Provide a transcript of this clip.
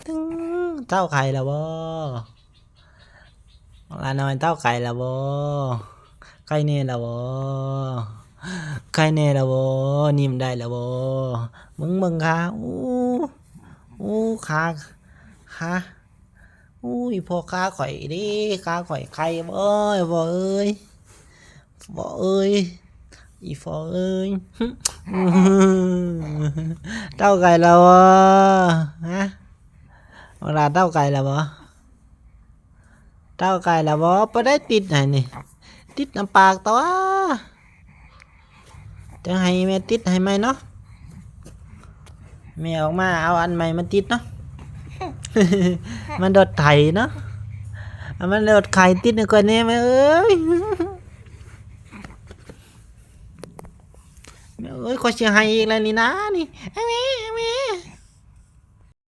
ຕຶງ ເຕົ້າໄຂ່ແລ້ວບໍ່? ຫຼານ້ອຍເຕົ້າໄຂ່ແລ້ວບໍ່? ໄຂ່ແນ່ແລ້ວບໍ່? ໄຂ່ແນ່ແລ້ວບໍ່? ຍິ້ມໄດ້ແລ້ວບໍ່? ເບິ່ງ ເບິ່ງຂາ ໂອ້ ໂອ້ ຂາ ຂາ ໂອ້ຍ ພໍ່ ຂາຂ້ອຍເດ້ ຂາຂ້ອຍໄຂ່ ໂອ້ຍ ພໍ່ເອີຍ ພໍ່ເອີຍ ອີ່ພໍ່ເອີຍ ເຕົ້າໄຂ່ແລ້ວບໍ່? ຮະ ບັກຫຼ້າເຕົ້າໄຂ່ແລ້ວບໍ່? ເຕົ້າໄຂ່ແລ້ວບໍ່? ບໍ່ໄດ້ຕິດໃຫ້ນີ້ ຕິດນຳປາກຕົວະ ຈະໃຫ້ແມ່ຕິດໃຫ້ໃໝ່ເນາະ ແມ່ອອກມາເອົາອັນໃໝ່ມາຕິດເນາະ ມັນໂດດໄຖເນາະ ມັນໂດດໄຂ່ຕິດໃຫ້ຂ້ອຍແນ່ແມ່ເອີຍ ແມ່ເອີຍ ຂ້ອຍຊິໄຫ້ອີກແລ້ວນີ້ນານີ້ ແມ່ ແມ່.